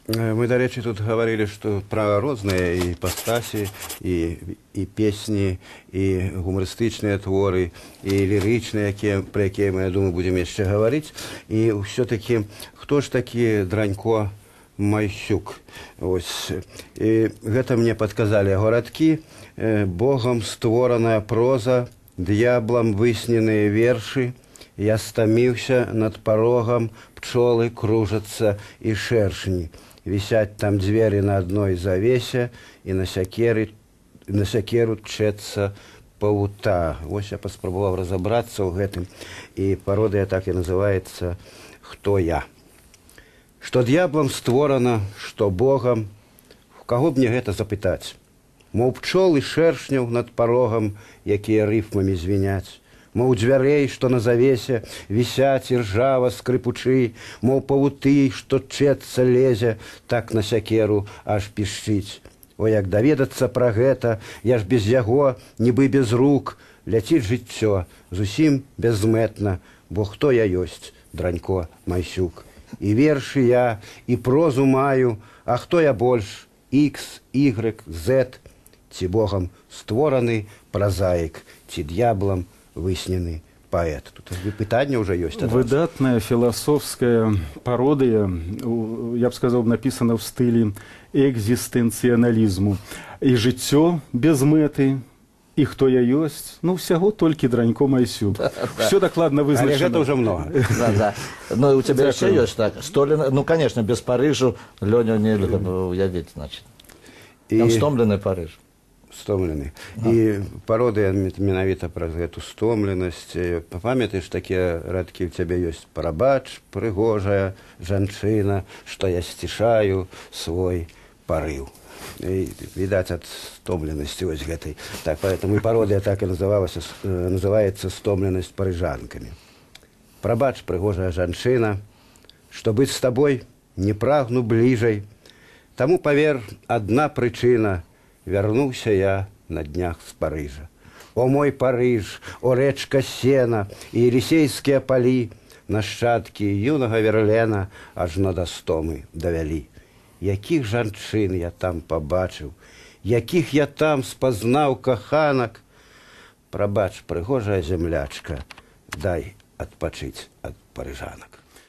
Мы, дарэчы, тут гаварылі, што пра розныя іпастасі, і песні, і гумарыстычныя творы, і лірычныя, пра якія мы, я думаю, будзем яшчэ гаварыць. І ўсё-такі, хто ж такі Дранько Майсюк? Ось. І гэта мне падказалі яго радкі. «Богам створаная проза, д'яблам высненыя вершы, я стаміўся над парогам, пчолы кружацца і шэршні. Вісяць там дзверы на адной завесе, і на сякеру тчэцца павута». Вось я паспрабаваў разабрацца ў гэтым, і пародыя так і называецца «Хто я?». Што д'яблам створана, што Богам, у каго б мне гэта запытаць? Мол, пчол і шэршняў над парогам, якія рыфмамі звіняць, мол, дзвярэй, што на завесе вісяць і ржава скрыпучы, мол, павуты, што тчэцца лезе, так на сякеру аж пішчыць. О, як даведацца пра гэта, я ж без яго, нібы без рук, ляціць жыццё, зусім бязмэтна, бо хто я ёсць, Дранько Майсюк? І вершы я, і прозу маю, а хто я больш, X, Y, Z, ці Богам створаны празаік, ці д'яблам выснены паэт? Тут пытанне ўжо ёсць адразу. Выдатная філасофская пародыя, я б сказаў, напісана ў стылі экзістэнцыяналізму. І жыццё без мэты, і хто я ёсць, ну, усяго толькі Дранько Майсюк. Всё дакладна Але вызначана. гэта ўжо многа. Да. Ну, у тебя еще Дзякую. есть так. Столина, ну, конечно, без Парижу Леню нельзя уявить, значит. Там стомлены Париж. Стомлены. І пародыя менавіта праз гэту стомленасць. Памятаеш, такія радкі ў цябе ёсць: «Прабач, прыгожая жанчына, што я сцішаю свой парыў». І, відаць, ад стомленасці вось гэтай. Так, поэтому і пародыя так і называлася, называецца «Стомленасць парыжанкамі». Прабач, прыгожая жанчына, што быць з табой не прагну бліжай. Таму, павер, адна прычына: вярнуўся я на днях з Парыжа. О мой Парыж, о рэчка Сена і Елісейскія палі, нашчадкі юнага Верлена ажно да стомы давялі. Якіх жанчын я там пабачыў, якіх я там спазнаў каханак. Прабач, прыгожая зямлячка, дай адпачыць ад парыжанак.